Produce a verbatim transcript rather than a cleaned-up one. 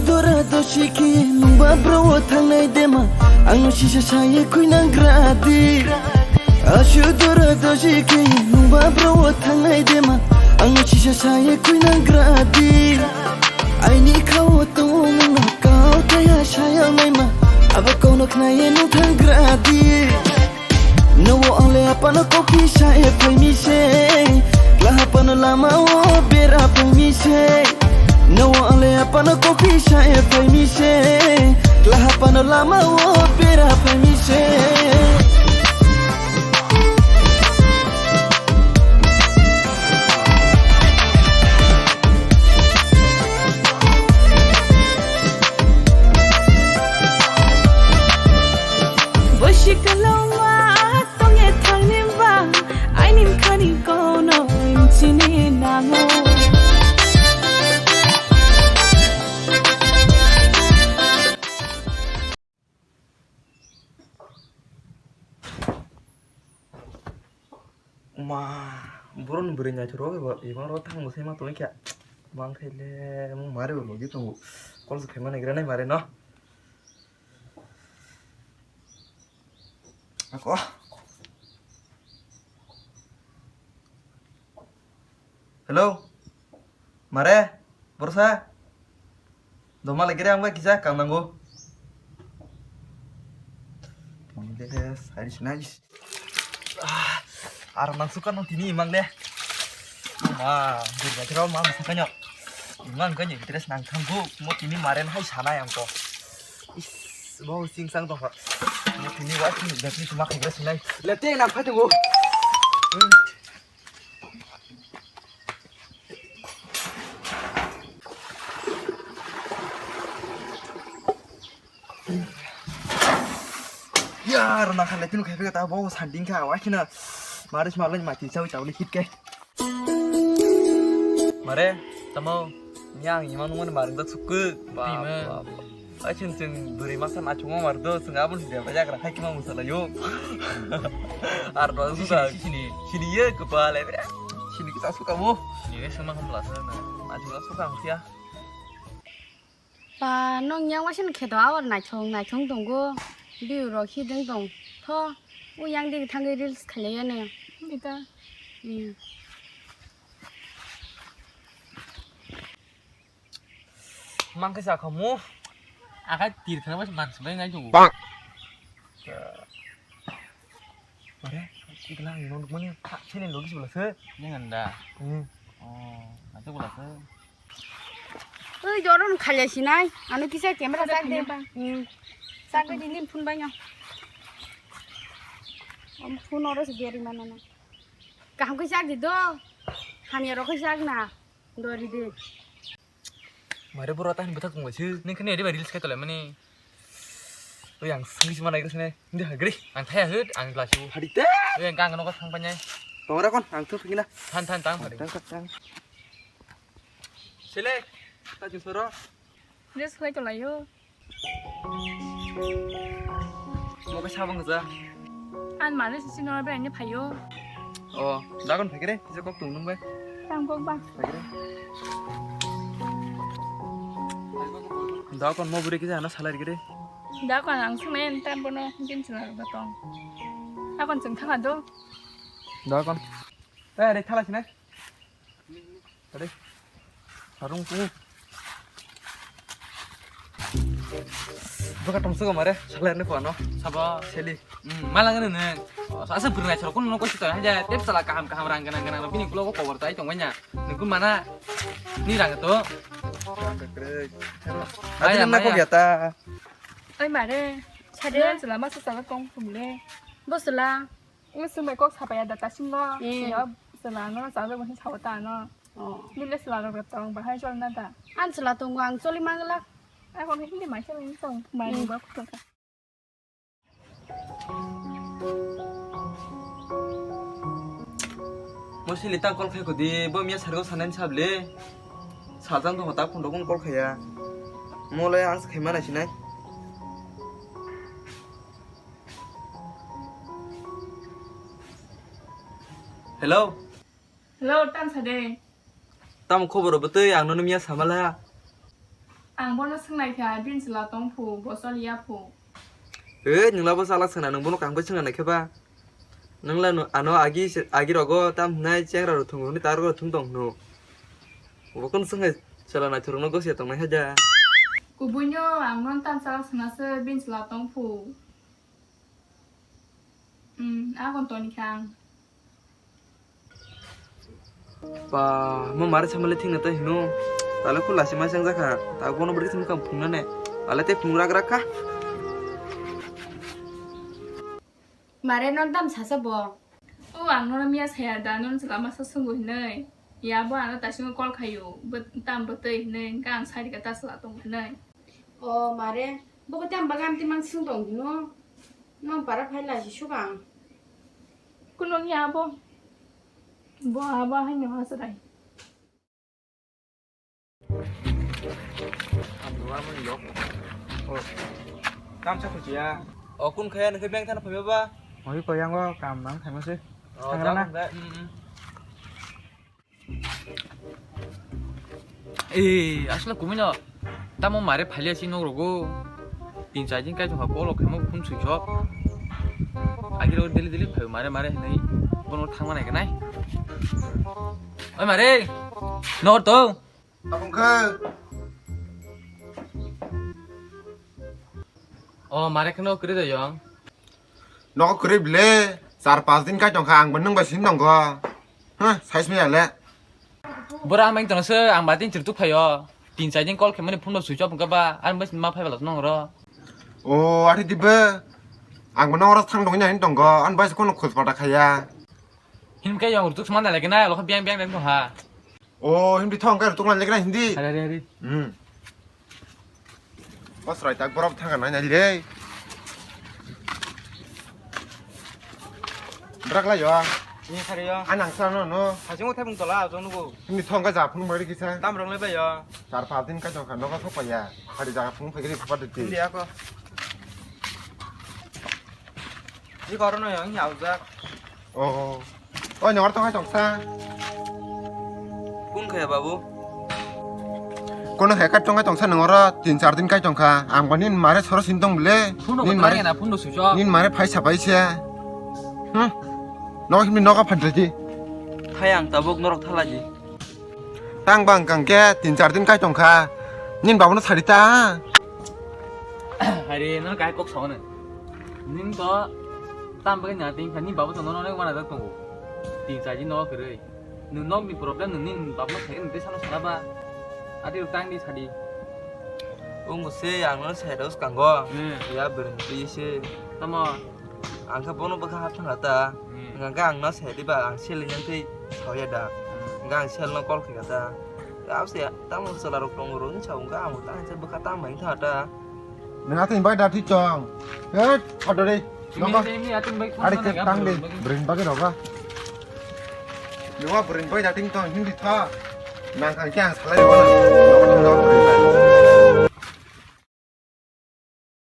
Dora dosi khe nungba bro o thangnai dema, ang sisa saye khuinang gradi. Ashu dora dosi khe nungba bro o thangnai dema, ang sisa saye khuinang gradi. Aini khao tongo nungno kau taya saya maima, abo kono khnaye nung thang gradi. Nowo angle apano kopi sa e phaimi se, kla hapano lama o bera phaimi se. Nowo angle apano kopi sa e phaimi se, kla hapano lama o bera phaimi se. Bosi kaloma tongye thangni ba, aini khani kono inchini nango. Ma, boroni bwrwi naithok rok eba, eba rok thang bwsai ma tongwi kha. Mang khaile, mung mare bo logi tongo. Call se khaima naigra nai mare no. Ako. Hello. Mare, borsa. Doma lagi re ang bai kisa kang nango. Tong de, sai sinai. Ah, ar nang suka no tini imang de. Ma, durga kira ma bisa kanyo. Imang kanyo interest nang thanggu. Mo tini maren hai sana yang ko. Is, bo sing sang tong. Mo tini wa tini dak ni cuma kira sinai. Lete nang phai tunggu. Ya, rona kha letin khai pega ta bo sanding kha wa khina. Maris malai mati chawi chawi hit kai. Mare, tamo yang imang nungmani maring da sukku. Bap, bap. Ai chwng chwng bwrwi masa naithokma mar do, chwng aboni de ba yagra hai kima musala yo. Ar do suka. Sini, sini. Sini ye kepala bre. Sini kita suka bo. Sini ye sama hamla sana. Naithok suka musia. Pa nong yang wasin kheto awar naithok naithok tongo. Biu rok hideng tong. Tho, u yang dik thangwi reels khalai ya ne. Bita. Hmm. Mang khe sakhamu. Akai tir khana bas man sumai nai tongo. Bang. Are, ikla ang nong mani thak sini logi sibla se. Neng anda. Hmm. Oh, nanti bola se. Oi, joron khalya sinai. Anu kisa camera sak de. Hmm. Sak de din phun bai no. Om phun oro se geri mana na. Kaham kisa di do. Hamya rok kisa na. Dori de. Mare boro ta hin bwthak tonglaisi. Nini khani adiba reels khai tolai mani. Oi ang sangwi sima naigra sini. Hindi hagri. Ang thaya hud ang glasu. Hari te. Oi ang kang nogo thang panyai. Tongra kon ang thung phikina. Than than tang hari. Tang tang. Sele. Ta jin soro. Reels khai tolaio. Mo khe sabang ja. An male sisi no bai ne phaio. O, dagon phekre, kisa kok tung nung bai. Tang kok ba. Phekre. Dagon mo buri kisa ano salai gre. Dagon ang sene tan bono din sala da tong. Dagon chwng thanga do. Dagon. Eh, re thala sine. Ade. Sarung ku. Baka tong suka mare, salai ne kuano. Sabo. Seli. Hmm, malang ne ne. Asa bernai sarung kun no kosi to haja tep sala kaham kaham rang ganang ganang bini kulo ko kobor tai tong wanya. Nungku mana? Ni rang to. Adi nang nako biata. Oi mare. Sade sala masa sala kong kumle. Bosla. Ngi swngbai kok sapaya da tasingo. Eh. Sila, sila no sa be bo hin sao ta no. Oh. Nile sila rok tong bahai chol na da. An sila tongo ang choli mangla. Ai ko hindi mai sila ni tong mai. Hmm. Ba ko ka. Mo sili ta call khai ko di bo miya sargo sanen sable. Sajang to ta kun dokun call khaya. Mo le ang khai mana sinai. Hello. Hello, tam sa de. Tam khobor bwtwi ang nono miya samala. Ang bono swngnaikha, bini chwla tongphu, bo choliya phu. Ei, nwngla bo chalak sana, nwng bono kaham khe swngna naikhe ba? Nwngla no, ano agi se, agi rogo tam hwnai chengra rok thwng hwnwi tar rok thwng tong hwno. Bo kunu swngwi chwla naithok rokno gosia tongnai hai da. Kubuino ang nono tam chalak sana se, bini chwla tongphu. Hmm, a kon toni kha ang. Ba, mo mare samale thingna ta hino. Tale khula sima sang jakha. Ta bono bwrwi sima kam phungna ne. Tale te phungra gra kha. Mare non tam sasa bo. O ang nono miya saya da non selama sa sunggu hinai. Ya bo ano ta singo call khayo. Tam bwtwi hinai. Ka ang sari ka ta sala tong hinai. O mare, bo ko tam bagan ti mang sung tong hino. Nong para phai lai si sugang. Kuno ni abo. Bo abo hai no hasrai. Tam sa khuchiya. O kun khaya nang beng thana phaiba ba? Oi ko yang o kam nang khaima se. O, thangra na. Ee, asla kumino. Tamo mare phalia si nok rogo. Tin char din kai jongkha call khaimo phone switch off. Agiro daily daily phaio mare mare hinwi. Bono thangma nai kanai. Oi mare. Nor to. Abong khe. O mare kheno kri da yong. Nogo kwrwi bile, char pas din kai tongkha, ang bo nwng bai sini tongkha. Ha, sais maya le. Bora amai tongse, ang ba tin chirtuk phaio. Tin char din call khaimani phone bo switch off wngkha ba, ang bai ma phai bala nong ro. O, ari dibe. Ang bo nong ro thang dongna hin tongkha, ang bai kono khus pata khaya. Himkhe yang rutuk sman da lagi na, lokha biang biang biang tongha. O, hindi thong kar tukna legra hindi. Hari, hari, hari. Hmm. Bos rai tak borok thang nai nai le. Brak la yo. Ni hari yo. Anang sa no no. Hajung thai bung tola jong nugo. Hindi thong ka ja phung mari kisa. Tam rong le ba yo. Char pas din ka jong kha nogo thok pa ya. Hari ja phung phai gri khapa de ti. Hindi ako. Ni koro no yang ya ujak. Oh. Oi, nor tongai tongsa. Kun khaya babu? Kono hai kat tongai tongsa nangora tin char din kai tongkha. Ang bani mare soro sin tong bile. Phone nin mare na phone do switch off. Nin mare phai sapai se. Hmm. No himni noga phan di. Thai ang tabuk norok thalaji. Tang bang kang ke tin char din kai tongkha. Nin babu no sari ta. Hari no kai kok song ne. Nin to tam bang na tin kha ni babu to no no mana dak tongo. Tin char din no kere. Nwng nok ni problem nwng ni bab no sai nwng tei sano sana ba. Ati rok tang di sadi. Wng bo se ang no sai rw skango. Hmm. Ya bwrwng twi se. Tamo. Ang kha bono bwkha hap thang ta. Hmm. Ang kha ang no sai di ba ang se le yang tei sao ya da. Hmm. Ang kha ang sel no call khe ta. Ya se tamo sala rok tong ro ni sao ang kha ang tang se bwkha tang mai tha ta. Nang ating bai da thik chong. Hei, photo dei. Nongo. Ini, ini, ating bai phone ari sana ke ya, tang bro, dei. Bagi. Bring bagi roga. Nongo bring bai da ting tong hindi tha. Nang kang kyang salai roga.